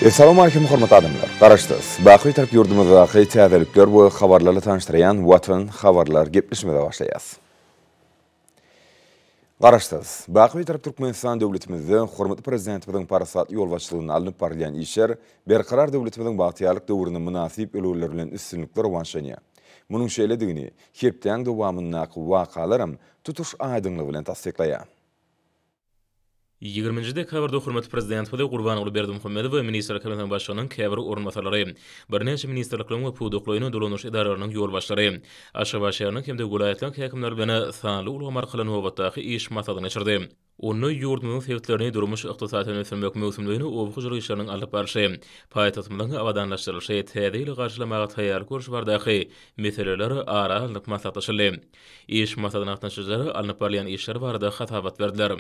Essalawmaleýkim hormatly adamlar! Garaşsyz, baky Bitarap ýurdumyzdaky täzelikler we habarlarla tanyşdyrýan Watan habarlar gepleşigimize başlaýas. Garaşsyz, baky Bitarap Türkmenistan döwletimizde hormatly Prezidentimiziň parasatly ýolbaşçylygynda alnyp barylýan işler Berkarar döwletimiziň bagtyýarlyk döwründe mynasyp ülňüler bilen üstünlikli rowaçlanýar. Munuň şeýledigini hepdäň dowamyndaky wakalaram tutuş aýdyňlygy bilen tassyklaýar. Ýigriminji dekabrda hormatly Prezidentimiz Gurbanguly Berdimuhamedow Ministrler Kabinetiniň Başlygynyň käbir orunbasarlary, birnäçe ministrlikleriň we pudaklaýyn dolandyryş edaralarynyň ýolbaşçylary, Aşgabat şäheriniň hem-de welaýatlaryň häkimleri bilen sanly ulgam arkaly nobatdaky iş maslahatyny geçirdi. Onda ýurdumyzyň sebitlerini durmuş-ykdysady taýdan ösdürmek, möwsümleýin oba hojalyk işleriniň alnyp barşy, paýtagtymyzyň abadanlaşdyrylyşy, Täze ýyly garşylamaga taýýarlyk görşi baradaky meseleler ara alnyp maslahatlaşyldy. Iş maslahatyna gatnaşyjylar alnyp barylýan işler barada hasabat berdiler.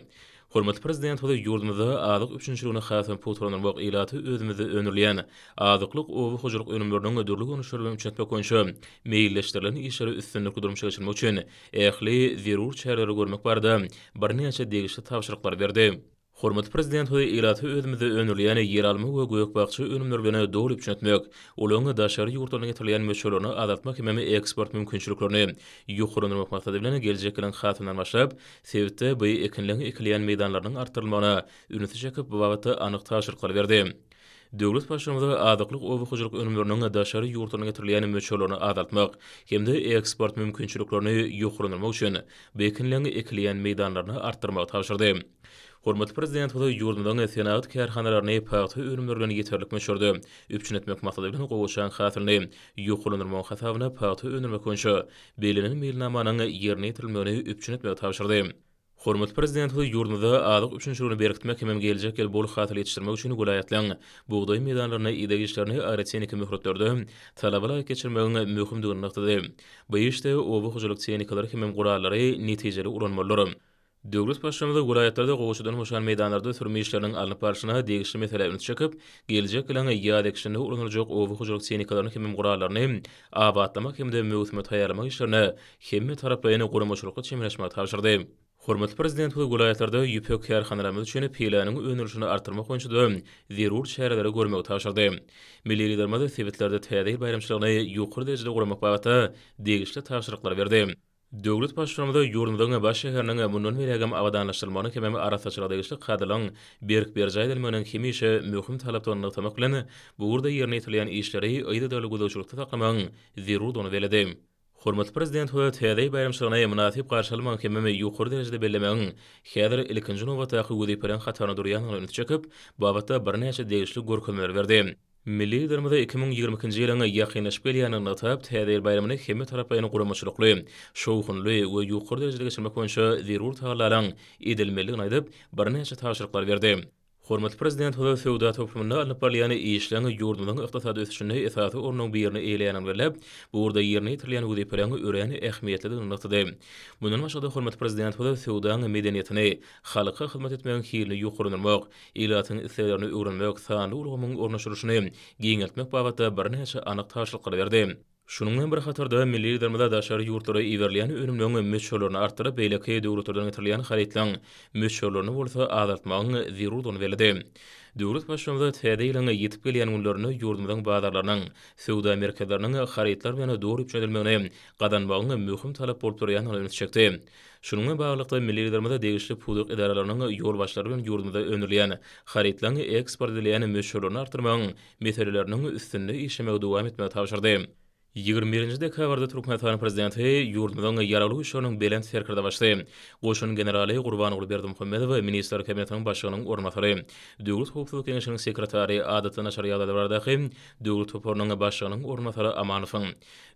Hormatly Prezidentimiz ýurdumyzda azyk üpjünçiligini has hem pugtalandyrmak, ilaty özümizde öndürilýän azyklyk oba hojalyk önümleriniň dürli görnüşleri bilen üpjün etmek boýunça meýilleşdirilen işleri üstünlikli durmuşa geçirmek üçin ähli zerur çäreleri görmek barada birnäçe degişli tabşyryklary berdi. Hormatly Prezidentimiz ilaty özümizde öndürilýän ýeralma we gök-bakja önümleri bilen doly üpjün etmek, olaryň daşary ýurtlardan getirilýän möçberlerini azaltmak hemem eksport mümkinçiliklerini ýokarlandyrmak maksady bilen, geljek ýylyň hasyndan başlap, sebitde bu ekinleň ekilýän meýdanlarynyň artdyrylmagyna ünsi çekip, bu babatda anyk tabşyryklary berdi. Döwlet Baştutanymyz azyklyk oba hojalyk önümleriniň daşary ýurtlardan getirilýän möçberlerini azaltmak hem-de eksport mümkinçiliklerini ýokarlandyrmak üçin bu ekinleň ekilýän meýdanlaryny artdyrmagy tabşyrdy. Hormatly Prezidentimiz ýurdumyzyň senagat kärhanalaryny pagta önümleri bilen ýeterlik möçberde üpjün etmek maksady bilen gowaçaň hasylyny ýokarlandyrmagyň hasabyna pagta öndürmek boýunça bellenen meýilnamanyň ýerine ýetirilmegini üpjün etmegi tabşyrdy. Hormatly Prezidentimiz ýurdumyzda azyk üpjünçiligini berkitmek hemem geljek ýyl bol hasyl ýetişdirmek üçin welaýatlaryň bugdaý meýdanlarynda ideg işlerini agrotehniki möhletlerde talaba laýyk geçirmegiň möhümdigini nygtady. Bu işde oba hojalyk tehnikalary hemem gurallary netijeli ulanmalydyr. Döwlet Baştutanymyz welaýatlarda gowaçadan boşan meýdanlarda sürüm işleriniň alnyp barşyna degişli meselä ünsi çekip, geljek ýylyň ýaz ekişinde ulanyljak oba hojalyk tehnikalaryny hemem gurallaryny abatlamak hem-de möwsüme taýýarlamak işlerine hemmetaraplaýyn guramaçylykly çemeleşmegi tabşyrdy. Hormatly Prezidentimiz welaýatlarda ýüpek kärhanalarymyz üçin piläniň öndürilişini artdyrmak boýunça-da zerur çäreleri görmegi tabşyrdy. Milli Liderimiz sebitlerde Täze ýyl baýramçylygyny ýokary derejede guramak babatda degişli tabşyryklary berdi. Döwlet Baştutanymyz ýurdumyzyň baş şäheriniň mundan beýlägem abadanlaşdyrylmagynyň hemem arassaçylyga degişli kadalaryň berk berjaý edilmeginiň hemişe möhüm talapdygyny nygtamak bilen, bu ugurda ýerine ýetirilýän işleri yzygiderli gözegçilikde saklamagyň zerurdygyny belledi. Hormatly Prezidentimiz Täze ýyl baýramçylygyny mynasyp garşy almagyň hemem ýokary derejede bellemegiň häzir ilkinji nobatdaky wezipeleriň hatarynda durýandygyna ünsi çekip, bu babatda birnäçe degişli görkezmeleri berdi. Milli Liderimiz 2022-nji ýylyň ýakynlaşyp gelýändigini nygtap, Täze ýyl baýramyny hemmetaraplaýyn guramaçylykly, şowhunly we ýokary derejede geçirmek boýunça zerur tagallalaryň edilmelidigini aýdyp, birnäçe tabşyryklary berdi. Hormatly Prezidentimiz söwda toplumynda alnyp barylýan işleň ýurdumyzyň ykdysady ösüşinde esasy ornuň birini eýeleýändigini belläp, bu ugurda ýerine ýetirilýän wezipeleriň örän ähmiýetlidigini nygtady. Mundan başga-da, hormatly Prezidentimiz söwdaň medeniýetini, halka hyzmat etmegiň hilini ýokarlandyrmak, Ilatyň isleglerini öwrenmek, sanly ulgamyň ornaşdyrylyşyny giňeltmek babatda birnäçe anyk tabşyryklary berdi. Şunuň bilen bir hatarda, milli Liderimiz daşary ýurtlara iberilýän önümleriň möçberlerini artdyryp, beýleki döwletlerden getirilýän harytlaryň möçberlerini bolsa azaltmagyň zerurdygyny belledi. Döwlet Baştutanymyz Täze ýylyň ýetip gelýän günlerinde ýurdumyzyň bazarlarynyň, söwda merkezleriniň harytlar bilen doly üpjün edilmegini gazanmagyň möhüm talap bolup durýandygyna ünsi çekdi. Şunuň bilen baglylykda, milli Liderimiz degişli pudak edaralarynyň ýolbaşçylary bilen ýurdumyzda öndürilýän harytlaryň eksport edilýän möçberlerini artdyrmagyň meseleleriniň üstünde işlemegi dowam etmegi tabşyrdy. 21 nji dekabrda Türkmenistanyň Prezidenti ýurdumyzyň Ýaragly Güýçleriniň Belent Serkerdebaşysy, goşun generaly Gurbanguly Berdimuhamedow Ministrler Kabinetiniň Başlygynyň orunbasary, Döwlet howpsuzlyk geňeşiniň sekretary, Adatdan daşary ýagdaýlar baradaky döwlet toparynyň başlygynyň orunbasary Amanowyň,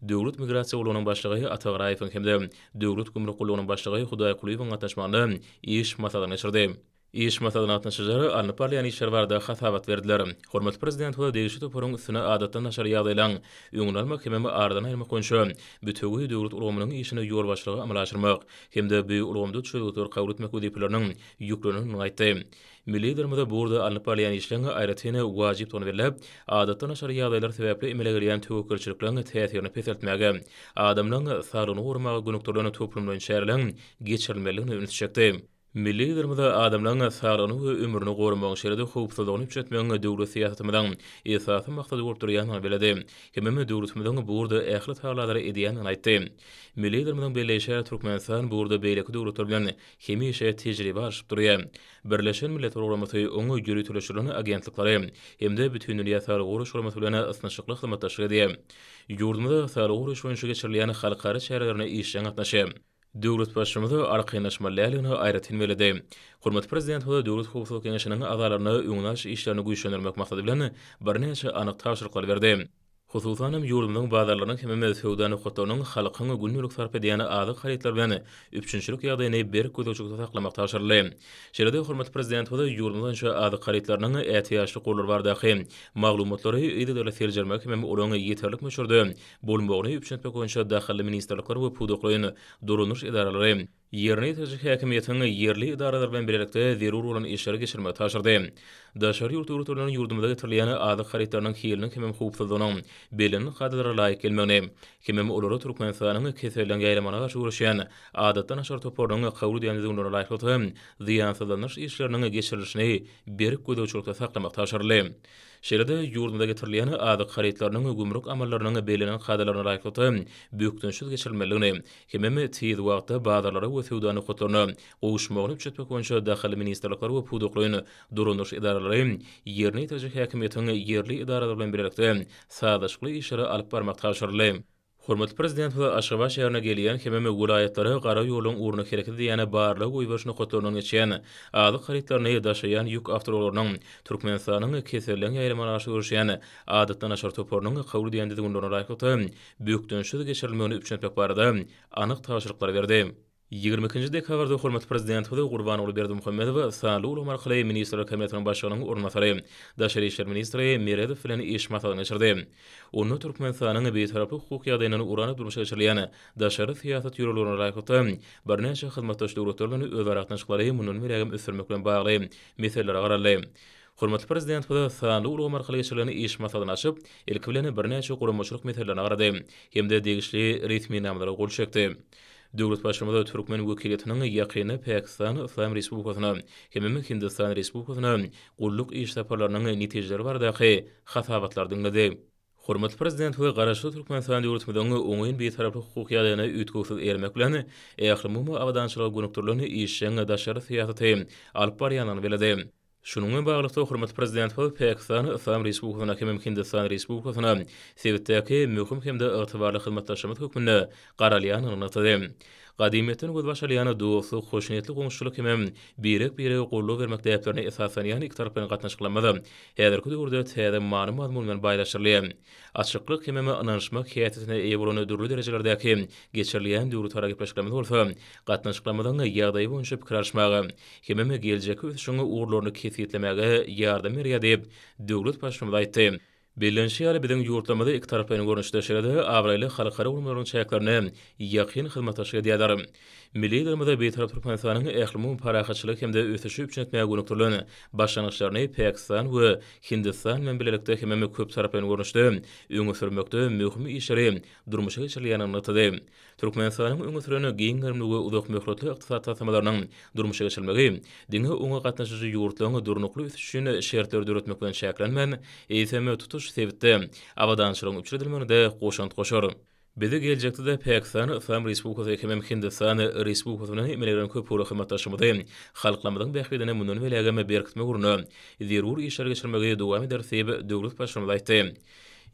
Döwlet migrasiýa gullugynyň başlygy Ata Garaýewiň hem-de Döwlet gümrük gullugynyň başlygy Hudaý Kulyýewiň gatnaşmagynda iş maslahatyny geçirdi. Iş maslahatyna gatnaşyjylar alnyp barylýan işler barada hasabat berdiler. Hormatly Prezidentimiz degişli toparyň üstüne adatdan daşary ýagdaýlaryň öňüni almak hemem aradan aýyrmak boýunça bitewi döwlet ulgamynyň işine ýolbaşçylygy amala aşyrmak hem-de bu ulgamda çözgütleri kabul etmek wezipeleriniň ýüklenendigini aýtdy. Milli Liderimiz bu ugurda alnyp barylýan işleň aýratyn wajypdygyny belläp, adatdan daşary ýagdaýlar sebäpli emele gelýän töwekgelçilikleriň täsirini peseltmäge, adamlaryň saglygyny goramaga gönükdirilen toplumlaýyn çäreleriň geçirilmelidigine ünsi çekdi. Milli Liderimiz adamlaryň saglygyny we ömrüni goramagyň, şeýle-de howpsuzlygyny üpjün etmegiň döwlet syýasatymyzyň esasy maksady bolup durýandygyny belledi. Hemem döwletimiziň bu ugurda ähli tagallalary edýändigini aýtdy. Milli Liderimiziň belleýşi ýaly, Türkmenistan bu ugurda beýleki döwletler bilen hemişe tejribe alşyp durýar. Birleşen Milletler Guramasy, oňa ýöriteleşdirilen agentlikleri hem-de Bütindünýä Saglygy Goraýyş Guramasy bilen ysnyşykly hyzmatdaşlyk edýär. Ýurdumyz saglygy goraýyş boýunça geçirilýän halkara çärelerine işjeň gatnaşýar. Döwlet Baştutanymy arkaýynlaşmaly däldigini aýratyn belledi. Hormatly Prezidentimiz Döwlet howpsuzlyk geňeşiniň agzalaryna öňüni alyş işlerini güýçlendirmek maksady bilen, birnäçe anyk tabşyryklary berdi. Hususan hem, ýurdumyzyň bazarlarynyň hemem söwda nokatlarynyň halkyň gündelik sarp edýän azyk harytlary bilen üpjünçilik ýagdaýyny berk gözegçilikde saklamak tabşyryldy. Şeýle-de hormatly Prezidentimiz ýurdumyz boýunça azyk harytlarynyň ätiýaçlyk gorlary baradaky maglumatlary yzygiderli seljermek hemem olaryň ýeterlik möçberde bolmagyny üpjün etmek boýunça dahylly ministrlikler we pudaklaýyn dolandyryş edaralary, ýerine ýetiriji häkimiýetiň ýerli edaralary bilen bilelikde zerur bolan işleri geçirmegi tabşyrdy. Daşary ýurt döwletlerinden ýurdumyza getirilýän azyk harytlarynyň hiliniň hemem howpsuzlygynyň bellenilen kadalara laýyk gelmegini hemem olary Türkmenistanyň keselleriň ýaýramagyna garşy göreşýän Adatdan daşary toparynyň kabul edýän düzgünlerine laýyklykda zyýansyzlandyryş işleriniň geçirilişini berk gözegçilikde saklamak tabşyryldy. Şeýle-de, ýurdumyza getirilýän azyk harytlarynyň gümrük amallarynyň bellenen kadalaryna laýyklykda bökdençsiz geçirilmelidigini hemem tiz wagtda bazarlara we söwda nokatlaryna gowuşmagyny üpjün etmek boýunça dahylly ministrlikler we pudaklaýyn dolandyryş edaralary ýerine ýetiriji häkimiýetiň ýerli edaralary bilen bilelikde sazlaşykly işleri alyp barmak tabşyryldy. Hormatly Prezidentimiz Aşgabat şäherine gelýän hemem welaýatlara gara ýoluň ugrunda hereket edýän barlag-goýberiş nokatlaryndan geçýän azyk harytlaryny daşaýan ýük awtoulaglarynyň Türkmenistanyň keselleň ýaýramagyna garşy göreşýän Adatdan daşary toparynyň kabul edýän düzgünlerine laýyklykda bökdençsiz geçirilmegini üpjün etmek barada anyk tabşyryklary berdi. 22-nji dekabrda hormatly Prezidentimiz Gurbanguly Berdimuhamedow sanly ulgam arkaly Ministrler Kabinetiniň Başlygynyň orunbasary, daşary işler ministri Meredow bilen iş maslahatyny geçirdi. Onda Türkmenistanyň Bitaraplyk hukuk ýagdaýyndan ugur alyp durmuşa geçirilýän daşary syýasat ýörelgelerine laýyklykda, birnäçe hyzmatdaş döwletler bilen özara gatnaşyklary mundan beýlägem ösdürmek bilen bagly meselelere garaldy. Hormatly Prezidentimiz sanly ulgam arkaly geçirilen iş maslahatyny açyp, ilki bilen birnäçe guramaçylyk meselelerine garady hem-de degişli resminamalara gol çekdi. Döwlet Baştutanymy türkmen wekiliýetiniň ýakynda Pakistan Yslam Respublikasyna hemem Hindistan Respublikasyna gulluk iş saparlarynyň netijeleri baradaky hasabatlary diňledi. Hormatly Prezidentimiz Garaşsyz Türkmenistan döwletimiziň oňyn Bitaraplyk hukuk ýagdaýyna üýtgewsiz eýermek bilen, ählumumy abadançylyga gönükdirilen işjeň daşary syýasaty alyp barýandygyny belledi. Şunuň bilen baglylykda, hormatly Prezidentimiz Pakistan Yslam Respublikasyna hemem Hindistan Respublikasyna sebitdäki möhüm hem-de ygtybarly hyzmatdaşymyz hökmünde garalýandygyny nygtady. Gadymyýetden gözbaş alýan dostluk, hoşniýetli goňşuçylyk hemem birek-birege goldaw bermek däplerine esaslanýan ikitaraplaýyn gatnaşyklarymyz häzirki döwürde täze many-mazmun bilen baýlaşdyrylýar. Açyklyk hemem ynanyşmak häsiýetine eýe bolan dürli derejelerdäki geçirilýän döwletara gepleşiklerimiz bolsa gatnaşyklarymyzyň ýagdaýy boýunça pikir alyşmaga, hemem geljekki ösüşiň ugurlaryny kesgitlemäge ýardam berýär diýip, döwlet Baştutanymyz aýtdy. Bellenişi ýaly, biziň ýurtlarymyz ikitaraplaýyn görnüşde, şeýle-de abraýly halkara guramalaryň çäklerinde ýakyn hyzmatdaşlyk edýärler. Milli Liderimiz Bitarap Türkmenistanyň ählumumy parahatçylygy hem-de ösüşi üpjün etmäge gönükdirilen başlangyçlaryny Pakistan we Hindistan bilen bilelikde hemem köptaraplaýyn görnüşde öňe sürmekde möhüm işleri durmuşa geçirilýändigini nygtady. Türkmenistanyň öňe süren giň gerimli we uzak möhletli ykdysady taslamalarynyň durmuşa geçirilmegi diňe oňa gatnaşyjy ýurtlaryň durnukly ösüşi üçin şertleri döretmek bilen çäklenmän, eýsem, tutuş sebitde abadançylygyň üpjün edilmegine-de goşant goşar. Biz geljekde-de Pakistan Yslam Respublikasy hemem Hindistan Respublikasy bilen emele gelen köpugurly hyzmatdaşlygymyzy halklarymyzyň bähbidine mundan beýlägem berkitmek ugrunda zerur işleri geçirmegi dowam ederis diýip, döwlet Baştutanymyz aýtdy.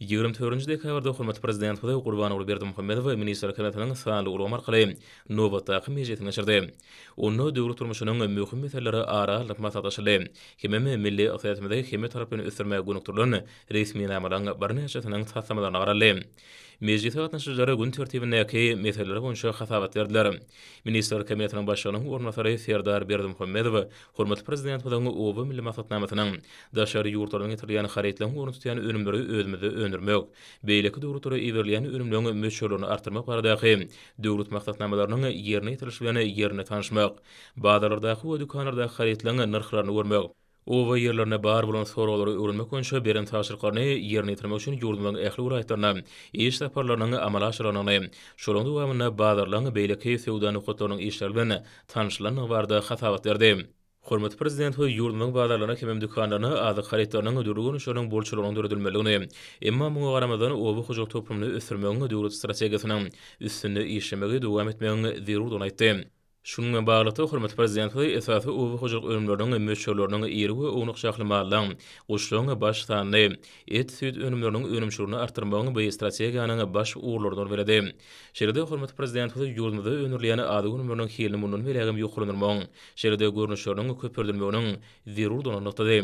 24 dekabrda hormatly Prezidentimiz Gurbanguly Berdimuhamedow Ministrler Kabinetiniň sanly ulgam arkaly nobatdaky mejlisini geçirdi. Onda döwlet durmuşynyň möhüm meseleleri ara alnyp maslahatlaşyldy hemem milli ykdysadyýetimizi hemmetaraplaýyn ösdürmäge gönükdirilen resminamalaryň birnäçesiniň taslamalaryna garaldy. Mejlise gatnaşyjylar gün tertibindäki meseleler boýunça hasabat berdiler. Ministrler Kabinetiniň Başlygynyň orunbasary Serdar Berdimuhamedow hormatly Prezidentimiziň Oba milli maksatnamasynyň daşary ýurtlardan getirilýän harytlaryň ornuny tutýan önümleri özümizde öndürmek, beýleki döwletlere iberilýän önümleriň möçberlerini artdyrmak baradaky döwlet maksatnamalarynyň ýerine ýetirilişi bilen ýerinde tanyşmak, bazarlardaky we dükanlardaky harytlaryň nyrhlaryny görmek. Oba ýerlerinde bar bolan soraglary öwrenmek boýunça beren tabşyryklaryny ýerine ýetirmek üçin ýurdumyzyň ähli welaýatlaryna iş saparlarynyň amala aşyrylandygyny, şolaryň dowamynda bazarlaryň, beýleki söwda nokatlarynyň işleri bilen tanşylandygy barada hasabat berdi. Hormatly Prezidentimiz ýurdumyzyň bazarlaryna hemem dükanlaryna azyk harytlarynyň dürli görnüşleriniň bolçulygynyň döredilmelidigini, emma muňa garamazdan oba hojalyk toplumyny ösdürmegiň döwlet strategiýasynyň üstünde işlemegi dowam etmegiň zerurdygyny aýtdy. Şunuň bilen baglylykda, hormatly Prezidentimiz esasy oba hojalyk önümleriniň möçberleriniň iri we ownuk şahly mallaryň, guşlaryň baş sanyny, et-süýt önümleriniň önümçiligini artdyrmagyň bu strategiýanyň baş ugurlarydygyny belledi. Şeýle-de hormatly Prezidentimiz ýurdumyzda öndürilýän azyk önümleriniň hilini mundan beýlägem ýokarlandyrmagyň, şeýle-de görnüşleriniň köpeldilmeginiň zerurdygyny nygtady.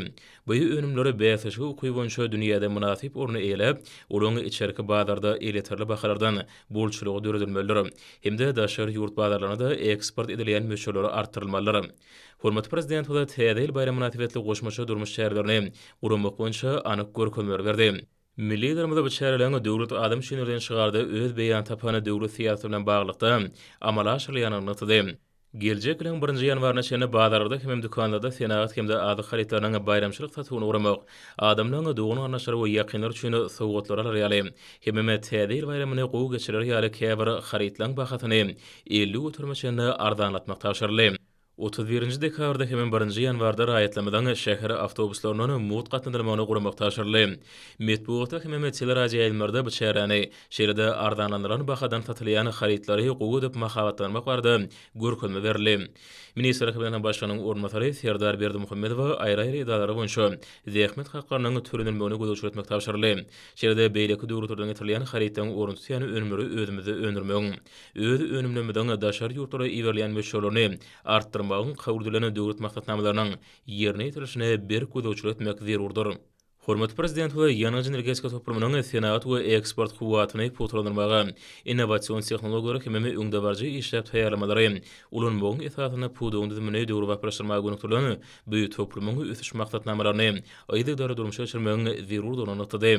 Bu önümler bäsleşige ukyby boýunça dünýäde mynasyp orny eýeläp, olaryň içerki bazarda elýeterli bahalardan bolçulygy döredilmelidir hem-de daşary ýurt bazarlaryna-da eksport edilýän möçberleri artdyrylmalydyr. Hormatly Prezidentimiz Täze ýyl baýramy mynasybetli goşmaça durmuş çärelerini guramak boýunça anyk görkezmeleri berdi. Milli Liderimiz bu çäreleriň Döwlet adam üçindir diýen şygarda öz beýanyny tapan döwlet syýasaty bilen baglylykda amala aşyrylýandygyny nygtady. Geljek ýylyň birinji ýanwaryna çenli bazarlarda hemem dükanlarda senagat hem-de azyk harytlarynyň baýramçylyk satuwyny guramak, adamlaryň dogan-garyndaşlary we ýakynlary üçin sowgatlar alar ýaly, hemem Täze ýyl baýramyny gowy geçirer ýaly käbir harytlaryň bahasyny 50 göterime çenli arzanlatmak tabşyryldy. 31-nji dekabrda hemem birinji ýanwarda raýatlarymyzyň şäher awtobuslaryndan mugt gatnadylmagyny guramak tabşyryldy. Metbugatda hemem teleradioýaýlymlarda bu çäräni, şeýle-de arzanlandyrylan bahadan satylýan harytlary gowy edip mahabatlandyrmak barada görkezme berildi. Ministrler Kabinetiniň Başlygynyň orunbasary Serdar Berdimuhamedowa aýry-aýry edaralar boýunça zähmet haklarynyň tölenilmegine gözegçilik etmek tabşyryldy. Şeýle-de beýleki döwletlerden getirilýän harytlaryň ornuny tutýan önümleri özümizde öndürmegiň, öz önümlerimiziň daşary ýurtlara iberilýän möçberlerini artdyrmagyň kabul edilen döwlet maksatnamalarynyň ýerine ýetirilişine berk gözegçilik etmek zerurdyr. Hormatly Prezidentimiz ýangyç-energetika toplumynyň senagat we eksport kuwwatyny pugtalandyrmaga, innowasion tehnologiýalary hemem öňdebaryjy işläp taýýarlamalary ulanmagyň esasynda pudagyň düzümini döwrebaplaşdyrmaga gönükdirilen bu toplumyň ösüş maksatnamalaryny yzygiderli durmuşa geçirmegiň zerurdygyny nygtady.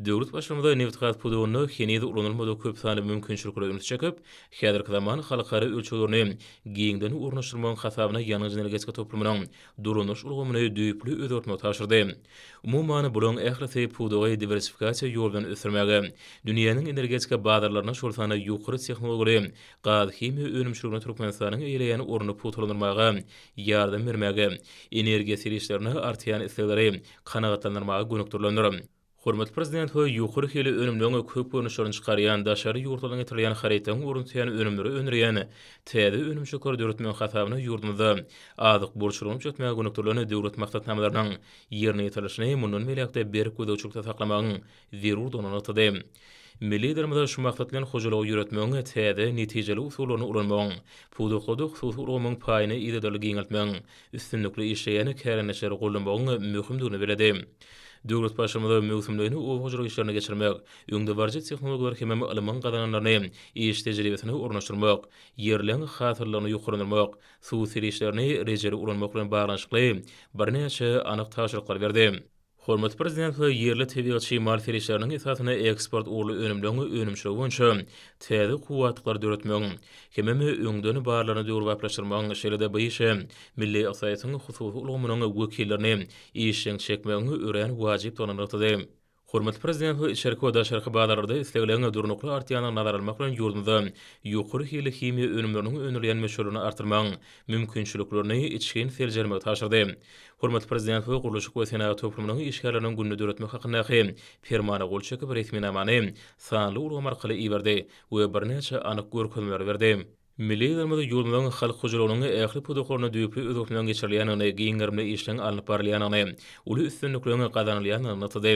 Döwlet Baştutanymy nebitgaz pudagynda heniz ulanylmadyk köp sanly mümkinçiliklere ünsi çekip, häzirki zaman halkara ölçeglerini giňden ornaşdyrmagyň hasabyna ýangyç-energetika toplumynyň dolanyş ulgamyny düýpli özgertmegi tabşyrdy. Umuman, bularyň ählisi pudagy diwersifikasiýa ýoly bilen ösdürmäge, dünýäniň energetika bazarlarynda, şol sanda ýokary tehnologiýaly gaz-himiýa önümçiliginde Türkmenistanyň eýeleýän ornuny pugtalandyrmaga ýardam bermäge, energiýa serişdelerine artýan islegleri kanagatlandyrmaga gönükdirilendir. Hormatly Prezidentimiz ýokary hilli önümleriň köp görnüşlerini çykarýan, daşary ýurtlardan getirilýän harytlaryň ornuny tutýan önümleri öndürýän täze önümçilikleri döretmegiň hasabyna ýurdumyzda azyk bolçulygyny üpjün etmäge gönükdirilen döwlet maksatnamalarynyň ýerine ýetirilişini mundan beýläk-de berk gözegçilikde saklamagyň zerurdygyny nygtady. Milli Liderimiz şu maksat bilen hojalygy ýöretmegiň täze, netijeli usullaryny ulanmagyň, pudaklarda hususy ulgamyň paýyny yzygiderli giňeltmegiň, üstünlikli işleýän kärendeçileri goldamagyň möhümdigini belledi. Döwlet Baştutanymy möwsümleýin oba hojalyk işlerini geçirmek, öňdebaryjy tehnologiýalary hemem ylmyň gazananlaryny iş tejribesine ornaşdyrmak, ýerleň hasyllylygyny ýokarlandyrmak, suw serişdelerini rejeli ulanmak bilen baglanyşykly birnäçe anyk tabşyryklary berdi. Hormatly Prezidentimiz ýerli tebigy çig mal serişdeleriniň esasynda eksport ugurly önümleriň önümçiligi boýunça täze kuwwatlyklary döretmegiň hemem öňden barlaryny döwrebaplaşdyrmagyň, şeýle-de bu işe milli ykdysadyýetiň hususy ulgamynyň wekillerini işjeň çekmegiň örän wajypdygyny nygtady. Hormatly Prezidentimiz içerki we daşarky bazarlarda islegleriň durnukly artýandygyny nazara almak bilen, ýurdumyzda ýokary hilli himiýa önümleriniň öndürilýän möçberlerini artdyrmagyň mümkinçiliklerini içgin seljermegi tabşyrdy. Hormatly Prezidentimiz Gurluşyk we senagat toplumynyň işgärleriniň gününi döretmek hakyndaky Permana gol çekip, resminamany sanly ulgam arkaly iberdi we birnäçe anyk görkezmeleri berdi. Milli Liderimiz ýurdumyzyň halk hojalygynyň ähli pudaklarynda düýpli özgertmeleriň geçirilýändigini, giň gerimli işleň alnyp barylýandygyny, uly üstünlikleriň gazanylýandygyny nygtady.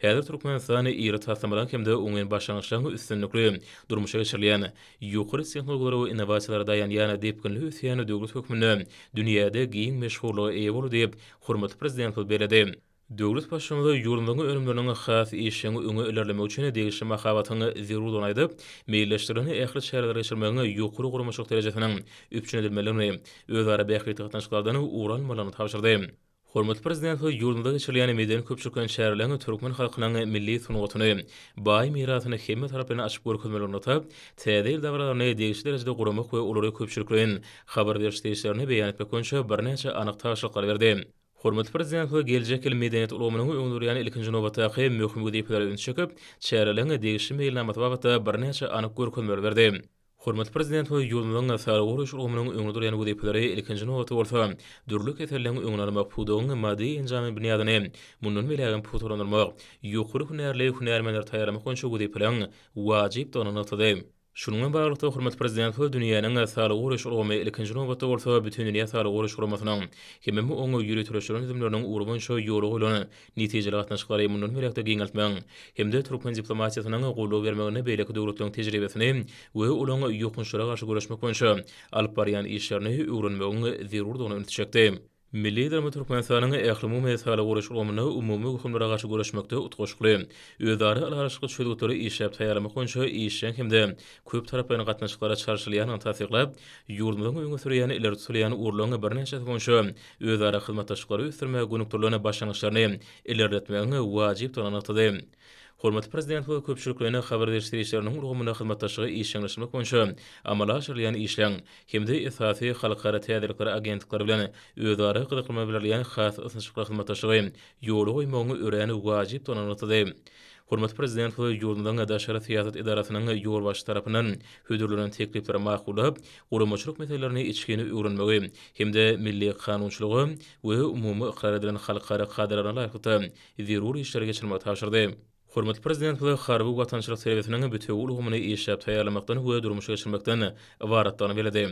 Häzir Türkmenistan iri taslamalaryň hem-de oňyn başlangyçlaryň üstünlikli durmuşa geçirilýän, ýokary tehnologiýalara we innowasiýalara daýanýan depginli ösýän döwlet hökmünde dünýäde giň meşhurlyga eýe boldy diýip, hormatly Prezidentimiz belledi. Döwlet Baştutanymyz ýurdumyzyň önümleriniň has işjeň öňe ilerlemegi üçin degişli mahabatyň zerurdygyny aýdyp, meýilleşdirilen ähli çäreleri geçirmegiň ýokary guramaçylyk derejesiniň üpjün edilmelidigini, özara bähbitli gatnaşyklardan ugur almalydygyny tabşyrdy. Hormatly Prezidentimiz ýurdumyzda geçirilýän medeni-köpçülikleýin çäreleriň türkmen halkynyň milli sungatyny, baý mirasyny hemmetaraplaýyn açyp görkezmelidigini nygtap, Täze ýyl dabaralaryny degişli derejede guramak we olary köpçülikleýin habar beriş serişdelerini beýan etmek boýunça birnäçe anyk tabşyryklary berdi. Hormatly Prezidentimiz geljek ýyl medeniýet ulgamynyň öňünde durýan ilkinji nobatdaky möhüm wezipelere ünsi çekip, çäreleriň degişli meýilnamasy babatda birnäçe anyk görkezmeleri berdi. Hormatly Prezidentimiz ýurdumyzyň saglygy goraýyş ulgamynyň öňünde durýan wezipeleri, ilkinji nobatda bolsa, dürli keselleriň öňüni almak, pudagyň maddy-enjamlaýyn binýadyny mundan beýlägem pugtalandyrmak, ýokary hünärli hünärmenleri taýýarlamak boýunça wezipeleriň wajypdygyny nygtady. Şunuň bilen baglylykda, hormatly Prezidentimiz dünýäniň saglygy goraýyş ulgamy, ilkinji nobatda bolsa, Bütindünýä saglygy goraýyş guramasynyň hemem oňa ýöriteleşdirilen düzümleriniň ugry boýunça ýola goýlan netijeli gatnaşyklary mundan beýläk-de giňeltmegiň hem-de türkmen diplomatiýasynyň goldaw bermeginde beýleki döwletleriň tejribesini we olaryň ýokançlara garşy göreşmek boýunça alyp barýan işlerini öwrenmegiň zerurdygyna ünsi çekdi. Milli Liderimiz Türkmenistanyň ählumumy saglygy goraýyş ulgamynda umumy wehimlere garşy göreşmekde utgaşykly, özara ylalaşykly çözgütleri işläp taýýarlamak boýunça işjeň hem-de köptaraplaýyn gatnaşyklara çalşylýandygyny tassyklap, ýurdumyzyň öňe sürýän ileri tutulýan ugurlaryň birnäçesi boýunça özara hyzmatdaşlyklary ösdürmäge gönükdirilen başlangyçlaryny ilerletmegiň wajypdygyny nygtady. Hormatly Prezidentimiz köpçülikleýin habar beriş serişdeleriniň ulgamynda hyzmatdaşlygy işjeňleşdirmek boýunça amala aşyrylýan işleň hem-de esasy halkara täzelikler agentlikleri bilen özara gyzyklanma bildirilýän has ysnyşykly hyzmatdaşlygy ýola goýmagyň örän wajypdygyny nygtady. Hormatly Prezidentimiz ýurdumyzyň daşary syýasat edarasynyň ýolbaşçysy tarapyndan hödürlenen teklipleri makullap, guramaçylyk meselelerini içgin öwrenmegi hem-de milli kanunçylyga we umumy ykrar edilen halkara kadalaryna laýyklykda zerur işleri geçirmegi tabşyrdy. Hormatly Prezidentimiz harby-watançylyk terbiýesiniň bitewi ulgamyny işläp taýýarlamakdan we durmuşa geçirmekden ybaratdygyny belledi.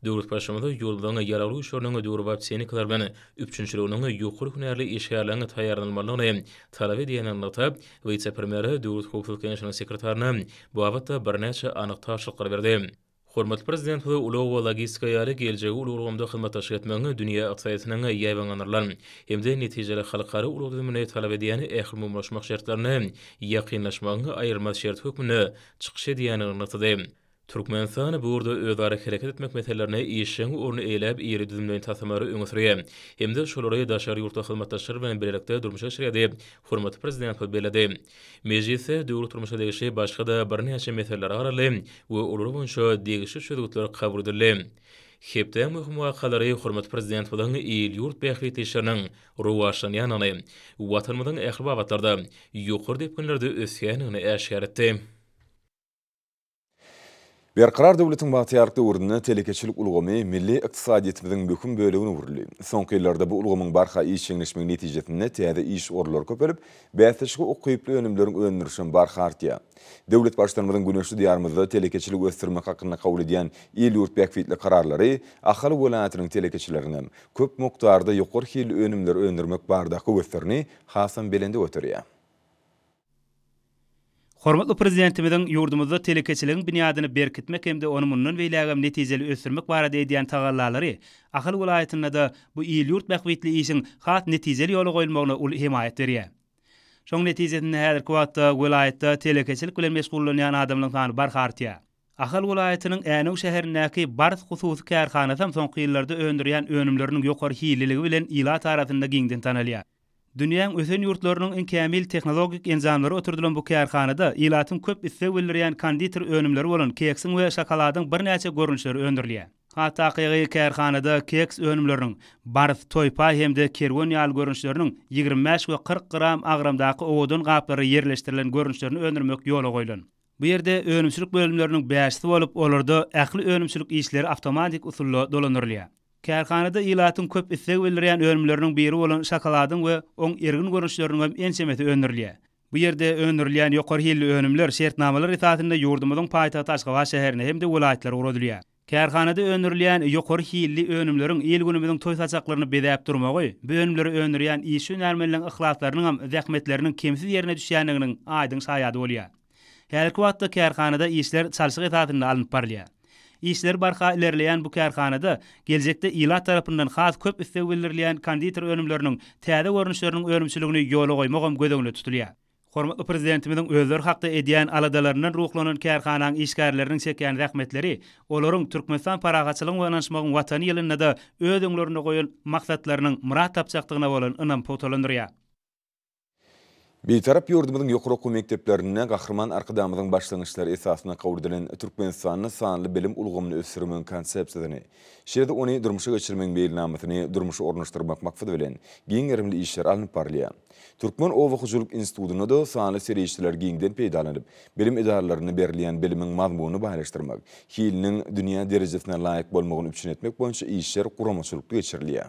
Döwlet Baştutanyz ýurdumyzyň Ýaragly Güýçleriniň döwrebap tehnikalar bilen üpjünçiliginiň ýokary hünärli işgärleriň taýýarlanylmalydygyny talap edýändigini nygtap, wise-premýere, Döwlet howpsuzlyk geňeşiniň sekretaryna bu babatda birnäçe anyk tabşyryklary berdi. Hormatly Prezidentimiz ulag we logistika ýaly geljegi uly ulgamda hyzmatdaşlyk etmegiň dünýä ykdysadyýetiniň ýaýbaňlandyrylan hem-de netijeli halkara ulag düzümini talap edýän ählumumylaşmak şertlerine ýakynlaşmagyň aýrylmaz şerti hökmünde çykyş edýändigini nygtady. Türkmenistan bu ugurda özara hereket etmek meselelerinde işjeň orny eýeläp, iri düzümleýin taslamalary öňe sürýär hem-de şolary daşary ýurtly hyzmatdaşlar bilen bilelikde durmuşa geçirýär diýip, hormatly Prezidentimiz belledi. Mejlisde döwlet durmuşa degişli başga-da birnäçe meseleler garaldy we olar boýunça degişli çözgütler kabul edildi. Hepdäň möhüm wakalary hormatly Prezidentimiziň il-ýurt bähbitli işleriniň rowaçlanýandygyny, Watanymyzyň ähli babatlarda ýokary depginlerde ösýändigini äşgär etdi. Berkarar döwletiň bagtyýarlyk döwründe telekeçilik ulgamy milli ykdysadyýetimiziň möhüm bölegine öwrüldi. Soňky ýyllarda bu ulgamyň barha işjeňleşmegi netijesinde täze iş orunlary köpelip, bäsleşige ukyply önümleriň öndürilişem barha artýar. Döwlet Baştutanymyzyň güneşli Diýarymyzda telekeçiligi ösdürmek hakynda kabul edýän il-ýurt bähbitli kararlary Ahal welaýatynyň telekeçileriniňem köp mukdarda ýokary hilli önümleri öndürmek baradaky höweslerini hasam belende göterýär. Hormatly Prezidentimiziň ýurdumyzda telekeçiligiň binýadyny berkitmek hem-de ony mundan beýlägem netijeli ösdürmek barada edýän tagallalary Ahal welaýatynda-da bu il-ýurt bähbitli işiň has netijeli ýola goýulmagyna uly hemaýat berýär. Şoň netijesinde häzirki wagtda welaýatda telekeçilik bilen meşgullanýan adamlaryň sany barha artýar. Ahal welaýatynyň Änew şäherindäki Bars hususy kärhanasam soňky ýyllarda öndürýän önümleriniň ýokary hilliligi bilen ilat arasynda giňden tanalýar. Dünýäň ösen ýurtlarynyň iň kämil tehnologik enjamlary oturdylan bu kärhanada ilatyň köp isleg bildirýän konditer önümleri bolan keksiň we şokoladyň birnäçe görnüşleri öndürilýär. Has takygy, kärhanada keks önümleriniň Bars, Toýpaý hem-de Kerwen ýaly görnüşleriniň 25 we 40 gram agramdaky owadan gaplara ýerleşdirilen görnüşlerini öndürmek ýola goýlan. Bu ýerde önümçilik bölümleriniň bäşisi bolup, olarda ähli önümçilik işleri awtomatik usulda dolandyrylýar. Kärhanada ilatyň köp isleg bildirýän önümleriniň biri bolan şokoladyň we oň ergin görnüşleriniň hem ençemesi öndürilýär. Bu ýerde öndürilýän ýokary hilli önümler şertnamalar esasynda ýurdumyzyň paýtagty Aşgabat şäherine hem-de welaýatlara ugradylýar. Kärhanada öndürilýän ýokary hilli önümleriň il-günümiziň toý saçaklaryny bezäp durmagy, bu önümleri öndürýän işçi-hünärmenleriň yhlaslarynyňam, zähmetleriniň kemsiz ýerine düşýändiginiň aýdyň şaýady bolýar. Häzirki wagtda kärhanada işler çalşyk esasynda alnyp barylýar. Işleri barha ilerleýän bu kärhanada geljekde ilat tarapyndan has köp isleg bildirilýän konditer önümleriniň täze görnüşleriniň önümçiligini ýola goýmagam göz öňünde tutulýar. Hormatly Prezidentimiziň özleri hakda edýän aladalaryndan ruhlanan kärhanaň işgärleriniň çekýän zähmetleri olaryň Türkmenistan parahatçylygyň we ynanyşmagyň Watany ýylynda-da öz öňlerinde goýan maksatlarynyň myrat tapjakdygyna bolan ynamy pugtalandyrýar. Bitarap ýurdumyzyň ýokary okuw mekdeplerinde Gahryman Arkadagymyzyň başlangyçlary esasynda kabul edilen Türkmenistanda sanly bilim ulgamyny ösdürmegiň Konsepsiýasyny, şeýle-de ony durmuşa geçirmegiň Meýilnamasyny durmuşa ornaşdyrmak maksady bilen, giň gerimli işler alnyp barylýar. Türkmen oba hojalyk institutynda-da sanly serişdeleri giňden peýdalanyp, bilim edaralarynda berilýän bilimiň mazmunyny baýlaşdyrmak, hiliniň dünýä derejesine laýyk bolmagyny üpjün etmek boýunça işler guramaçylykly geçirilýär.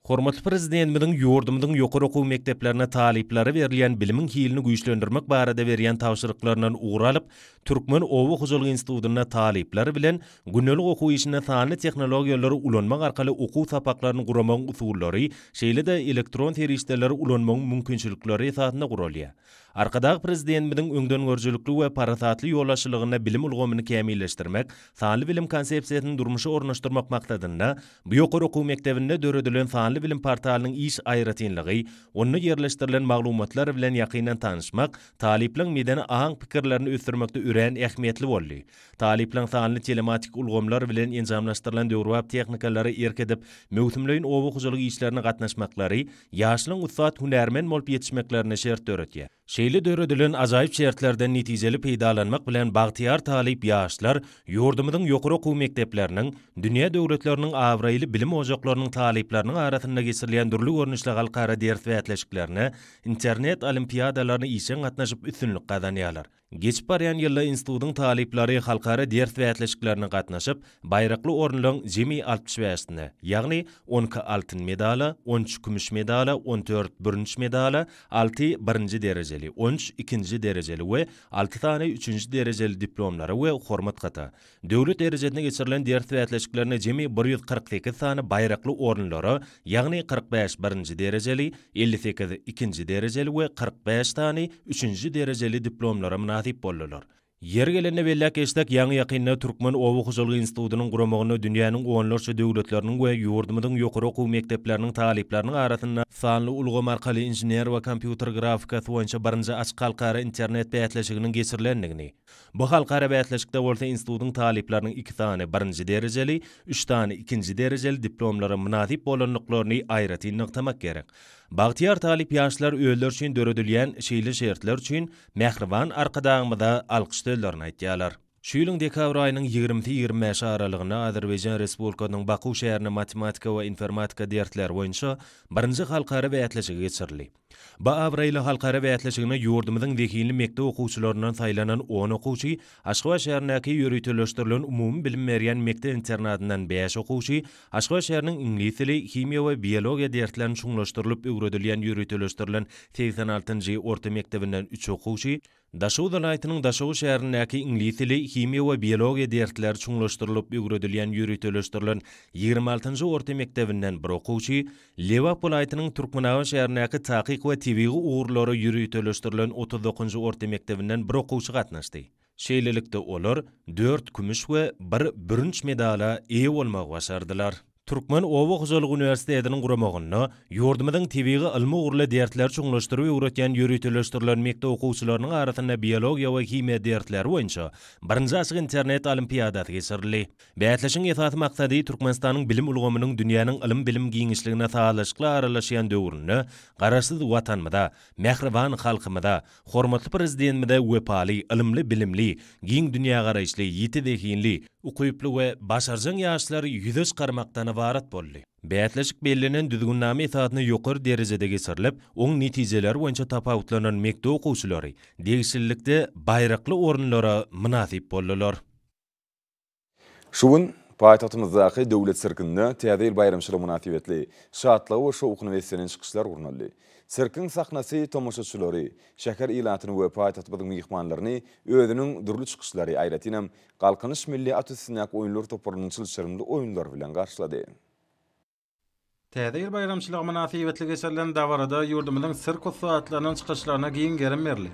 Hormatly Prezidentimiziň ýurdumyzyň ýokary okuw mekdeplerinde talyplara berilýän bilimiň hilini güýçlendirmek barada berýän tabşyryklaryndan ugur alyp, Türkmen oba hojalyk institutynda talyplar bilen gündelik okuw işinde sanly tehnologiýalary ulanmak arkaly okuw sapaklaryny guramagyň usullary, şeýle-de elektron serişdeleri ulanmagyň mümkinçilikleri esasynda guralýar. Arkadag Prezidentimiziň öňdengörüjilikli we parasatly ýolbaşçylygynda bilim ulgamyny kämilleşdirmek, sanly bilim konsepsiýasyny durmuşa ornaşdyrmak maksadynda bu ýokary okuw mekdebinde döredilen sanly bilim portalynyň iş aýratynlygy, onda ýerleşdirilen maglumatlar bilen ýakyndan tanyşmak talyplaryň medeni aň-pikirlerini ösdürmekde örän ähmiýetli boldy. Talyplaryň sanly telematik ulgamlar bilen enjamlaşdyrylan döwrebap tehnikalara erk edip, möwsümleýin oba hojalyk işlerine gatnaşmaklary ýaşlaryň ussat hünärmen bolup ýetişmeklerine şert döredýär. Şeýle döredilen ajaýyp şertlerden netijeli peýdalanmak bilen bagtyýar talyp ýaşlar ýurdumyzyň ýokary okuw mekdepleriniň, dünýä döwletleriniň abraýly bilim ojaklarynyň talyplarynyň arasynda geçirilýän dürli görnüşli halkara ders bäsleşiklerine, internet olimpiadalaryna işjeň gatnaşyp üstünlik gazanýarlar. Geçip barýan ýylda institutyň talyplary halkara ders bäsleşiklerine gatnaşyp, baýrakly orunlaryň jemi 65-sine, ýagny 12 altyn medala, 13 kümüş medala, 14 bürünç medala, alty birinji derejeli, 13 ikinji derejeli we alty sany üçünji derejeli diplomlara we hormat hata, Döwlet derejesinde geçirilen ders bäsleşiklerinde jemi 148 sany baýrakly orunlara, ýagny 45 birinji derejeli, 58 ikinji derejeli we 45 sany üçünji derejeli diplomlara mynasyp boldular. Ýeri gelende belläp geçsek, ýaňy-ýakynda Türkmen oba hojalygy institutynyň guramagynda dünýäniň onlarça döwletleriniň we ýurdumyzyň ýokary okuw mekdepleriniň talyplarynyň arasynda sanly ulgam arkaly inžener we kompýuter grafikasy boýunça birinji açyk halkara internet bäsleşiginiň geçirilendigini, Bu halkara bäsleşikde bolsa institutyň talyplarynyň iki sany birinji derejeli, üç sany ikinji derejeli diplomlara mynasyp bolandyklaryny aýratyn nygtamak gerek. Bagtyýar talyp ýaşlar özleri üçin döredilýän şeýle şertler üçin mähriban Arkadagymyza alkyş sözlerini aýtýarlar. Şu ýylyň dekabr aýynyň ýigrimisi-ýigrimi bäşi aralygynda Azerbaýjan Respublikasynyň Bakuw şäherinde matematika we informatika dersleri boýunça birinji halkara bäsleşigi geçirildi. Bu abraýly halkara bäsleşigine ýurdumyzyň zehinli mekdep okuwçylaryndan saýlanan on okuwçy, Aşgabat şäherindäki ýöriteleşdirilen umumy bilim berýän mekdep-internatyndan bäş okuwçy, Aşgabat şäheriniň iňlis dili, himiýa we biologiýa derslerini çuňlaşdyrylyp öwredilýän ýöriteleşdirilen 86-njy orta mekdebinden üç okuwçy, Daşoguz welaýatynyň Daşoguz şäherindäki iňlis dili, himiýa we biologiýa dersleri çuňlaşdyrylyp öwredilýän ýöriteleşdirilen 26-njy orta mekdebinden bir okuwçy, Lebap welaýatynyň Türkmenabat şäherindäki takyk we tebigy ugurlara ýöriteleşdirilen 39-njy orta mekdebinden bir okuwçy gatnaşdy. Şeýlelikde, olar dört kümüş we bir bürünç medala eýe bolmagy başardylar. Türkmen oba hojalyk uniwersitetiniň guramagynda ýurdumyzyň tebigy ylmy ugurly dersleri çuňlaşdyryp öwretýän ýöriteleşdirilen mekdep okuwçylarynyň arasynda biologiýa we himiýa dersleri boýunça birinji açyk internet olimpiadasy geçirildi. Bäsleşigiň esasy maksady Türkmenistanyň bilim ulgamynyň dünýäniň ylym-bilim giňişligine sazlaşykly aralaşýan döwründe Garaşsyz Watanymyza, mähriban halkymyza, Hormatly Prezidentimize wepaly, ylymly-bilimli, giň dünýägaraýyşly, ýiti zehinli, ukyply we başarjaň ýaşlary ýüze çykarmakdan ybarat boldy. Bäsleşik bellenen düzgünnama esasynda ýokary derejede geçirilip, oň netijeleri boýunça tapawutlanan mekdep okuwçylary degişlilikde baýrakly orunlara mynasyp boldular. Şu gün paýtagtymyzdaky Döwlet sirkinde Täze ýyl baýramçylygy mynasybetli şatlyga we şowhuna beslenen çykyşlar gurnaldy. Sirkiň sahnasy tomaşaçylary, şäher ilatyny we paýtagtymyzyň myhmanlaryny özüniň dürli çykyşlary, aýratynam, Galkynyş milli at üstündäki oýunlar toparynyň çylşyrymly oýunlary bilen garşylady. Täze ýyl baýramçylygy mynasybetli geçirilen dabarada ýurdumyzyň sirk ussatlarynyň çykyşlaryna giň gerim berildi.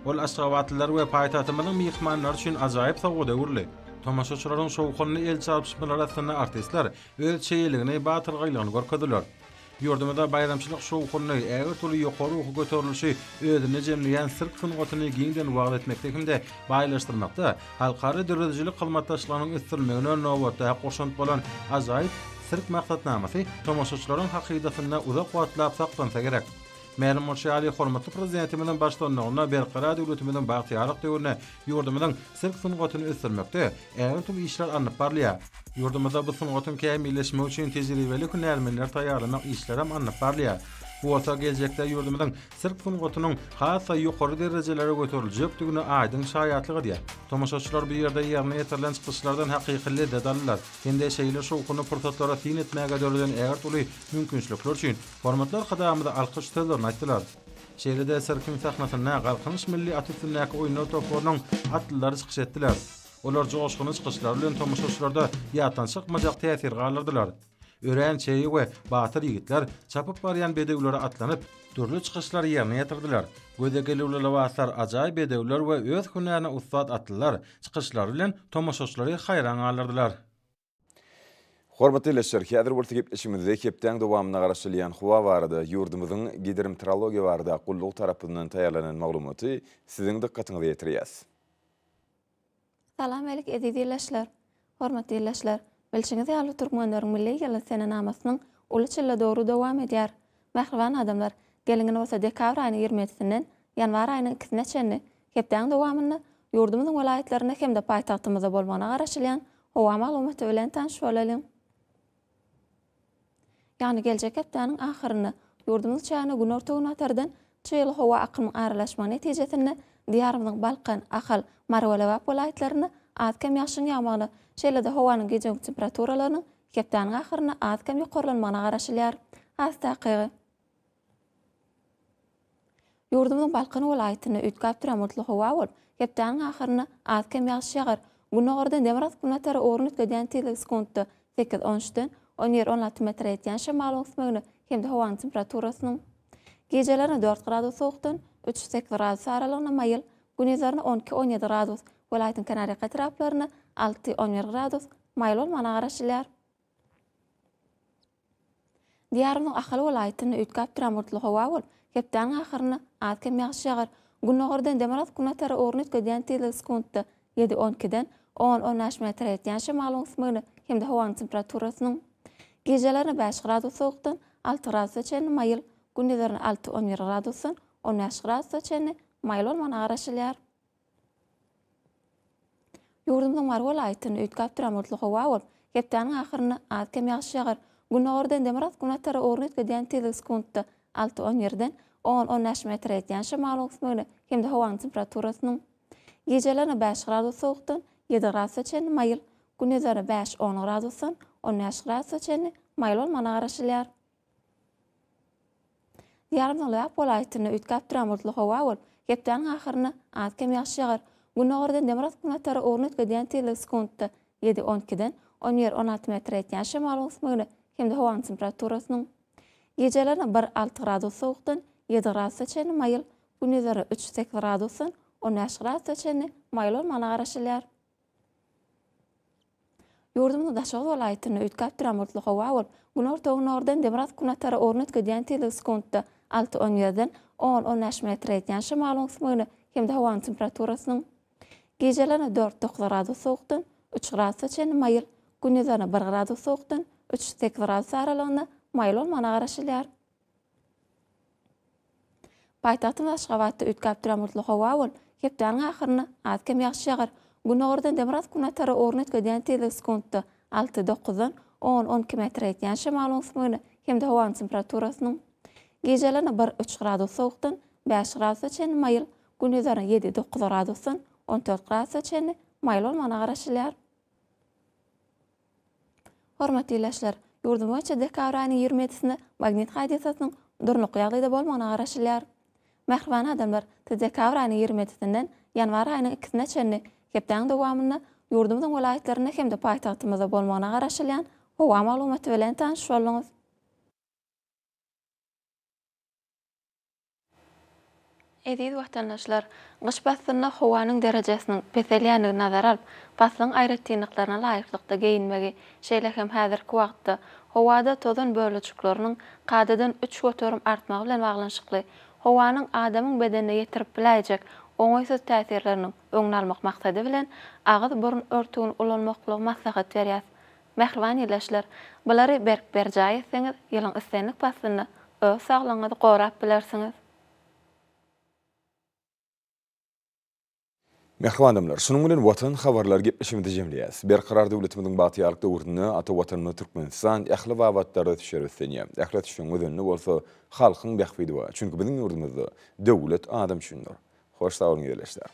Ol aşgabatlylar we paýtagtymyzyň myhmanlary üçin ajaýyp sowgada öwrüldi. Tomaşaçylaryň şowhunly el çarpyşmalary astynda artistler öz çeýeligini, batyrgaýlygyny görkezdiler. Ýurdumyzda baýramçylyk şowhunyny, ägirt uly ýokary ruhy göterilişi özünde jemleýän sirk sungatyny giňden wagyz etmekde hem-de baýlaşdyrmakda halkara döredijilik hyzmatdaşlygynyň ösdürilmegine nobatdaky goşant bolan ajaýyp sirk maksatnamasy tomaşaçylaryň hakydasynda uzak wagtlap saklansa gerek. Mälim bolşy ýaly, hormatly Prezidentimiziň baştutanlygynda Berkarar döwletimiziň bagtyýarlyk döwründe ýurdumyzyň sirk sungatyny ösdürmekde ägirt uly işler alnyp barylýar. Ýurdumyzda bu sungatyň kämilleşmegi üçin tejribeli hünärmenleri taýýarlamak işlerem alnyp barylýar. Bu bolsa geljekde ýurdumyzyň sirk sungatynyň has-da ýokary derejelere göteriljekdigine aýdyň şaýatlyk edýär. Tomaşaçylar bu ýerde ýerine ýetirilen çykyşlardan hakyky lezzet aldylar hem-de şeýle şowhunly pursatlara syn etmäge döreden ägirt uly mümkinçilikler üçin Hormatly Arkadagymyza alkyş sözlerini aýtdylar. Şeýle-de sirkiň sahnasynda Galkynyş milli at üstündäki oýunlar toparynyň atlylary çykyş etdiler. Olar joşgunly çykyşlary bilen tomaşaçylarda ýatdan çykmajak täsir galdyrdylar. Örän çeýe we batyr ýigitler çapyp barýan bedewlere atlanyp, dürli çykyşlary ýerine ýetirdiler. Göze gelüwli lybaslar, ajaýyp bedewler we öz hünärine ussat atlylar çykyşlary bilen tomaşaçylary haýran galdyrdylar. Hormatly ildeşler, häzir bolsa gepleşigimizde hepdäň dowamynda garaşylýan howa barada ýurdumyzyň Gidrometeorologiýa barada gullugy tarapyndan taýýarlanan maglumaty siziň dykgatyňyza ýetirýäs. Salam alik eziz ildeşler! Hormatly ildeşler! Bilşiňiz ýaly türkmenleriň milli ýyly senenamasynyň uly çille döwri dowam edýär. Mähriban adamlar, geliň indi bolsa dekabr aýynyň 27 sinden ýanwar aýynyň ikisine çenli hepdäň dowamynda ýurdumyzyň welaýatlarynda hem-de paýtagtymyzda bolmagyna garaşylýan howa maglumaty bilen tanyş bolalyň. Ýagny geljek hepdäniň ahyrynda ýurdumyz çägine günorta-günbatardan çygly howa akymyň aralaşmagy netijesinde Diýarymyzyň Balkan, Ahal, Mary we Lebap welaýatlarynda az-kem ýagşyň ýagmagyna, şeýle-de howanyň gije-gündüz temperaturalarynyň hepdäniň ahyrynda az-kem ýokarlanmagyna garaşylýar. Has takygy. Ýurdumyzyň Balkan welaýatynda üýtgäp duran bulutly howa bolup, hepdäniň ahyrynda az-kem ýagyş ýagar. Gündogardan demirgazyk-günbatara ugruny üýtgedýän tizligi sekuntda sekiz, on üçden on bir, 16 metre ýetýän şemalyň ösmegine hem-de howanyň temperaturasynyň gijelerine dört gradus sowukdan üç, sekiz gradus aralygynda maýyl, gündizlerine on iki, 17 gradus, welaýatyň kenarýaka etraplarynda alty, 11 gradus maýyl bolmagyna garaşylýar. Diýarymyzyň Ahal welaýatynda üýtgäp duran bulutly howa bolup, hepdäniň ahyrynda az-kem ýagyş ýagar. Gündogardan demirgazyk-günbatara ugruny üýtgedýän tizligi sekuntda ýedi, on ikiden on, on bäş metre ýetýän şemalyň ösmegine hem-de howanyň temperaturasynyň gijelerine bäş gradus sowukdan alty gradusa çenli maýyl, gündizlerine alty, on bir gradusdan on bäş gradusa çenli maýyl bolmagyna garaşylýar. Ýurdumyzyň Mary welaýatynda üýtgäp duran bulutly howa bolup, hepdäniň ahyrynda az-kem ýagyş ýagar. Gündogardan demirgazyk-günbatara ugruny üýtgedýän tizligi sekuntda alty, on birden on, on bäş metre ýetýän şemalyň ösmegine hem-de howanyň temperaturasynyň gijelerine bäş gradus sowukdan ýedi gradusa çenli maýyl, gündizlerine bäş, on gradusdan on bäş gradusa çenli maýyl bolmagyna garaşylýar. Diýarymyzyň Lebap welaýatynda üýtgäp duran bulutly howa bolup, hepdäniň ahyrynda az-kem ýagyş ýagar. Gündogardan demirgazyk-günbatara ugruny üýtgedýän tizligi sekuntda ýedi, on ikiden on bir, 16 metre ýetýän şemalyň ösmegine hem-de howanyň temperaturasynyň gijelerine bir, alty gradus sowukdan ýedi gradusa çenli maýyl, gündizlerine üç, sekiz gradusdan on bäş gradusa çenli maýyl bolmagyna garaşylýar. Ýurdumyzyň Daşoguz welaýatynda üýtgäp duran bulutly howa bolup, günorta-günordan demirgazyk-günbatara ugruny üýtgedýän tizligi sekuntda alty, on ýerden on, on bäş metre ýetýän şemalyň ösmegine hem-de howanyň temperaturasynyň gijelerine dört, dokuz gradus sowukdan üç gradusa çenli maýyl, gündizlerine bir gradus sowukdan üç, sekiz gradus aralygynda maýyl bolmagyna garaşylýar. Paýtagtymyz Aşgabatda üýtgäp duran bulutly howa bolup, hepdäniň ahyrynda az-kem ýagyş ýagar. Gündogardan demirgazyk-günbatara ugruny üýtgedýän tizligi sekuntda alty, dokuzdan on, 12 metre ýetýän şemalyň ösmegine hem-de howanyň temperaturasynyň gijelerine bir, üç gradus sowukdan bäş gradusa çenli maýyl, gündizlerine ýedi, dokuz gradusdan on dört gradusa çenli maýyl bolmagyna garaşylýar. Hormatly ildeşler! Ýurdumyz boýunça dekabr aýynyň 27-sinde magnit hadysasynyň durnukly ýagdaýda bolmagyna garaşylýar. Mähriban adamlar, siz dekabr aýynyň 27-sinden ýanwar aýynyň ikisine çenli hepdäniň dowamynda ýurdumyzyň welaýatlarynda hem-de paýtagtymyzda bolmagyna garaşylýan howa maglumaty bilen tanyş bolduňyz. Eziz watandaşlar! Gyş paslynda howanyň derejesiniň peselýändigini nazara alyp, paslyň aýratynlyklaryna laýyklykda geýinmegi, şeýle hem häzirki wagtda howada tozan bölejikleriniň kadadan 3% artmagy bilen baglanyşykly howanyň adamyň bedenine ýetirip biläýjek oňaýsyz täsirleriniň öňüni almak maksady bilen, agyz-burun örtügini ulanmaklygy maslahat berýäs. Mähriban ildeşler! Bulary berk berjaý etseňiz, ýylyň islendik paslynda. öz saglygyňyzy gorap bilersiňiz. Mähriban adamlar, şunuň bilen Watan habarlary gepleşigimizi jemleýäris. Berkarar döwletimiziň bagtyýarlyk döwründe ata Watanymyz Türkmenistan ähli babatlarda ösüşlere beslenýär. Ähli ösüşiň özeninde bolsa halkyň bähbidi bar. Çünki biziň ýurdumyzda döwlet adam üçindir. Hoş sag boluň ildeşler.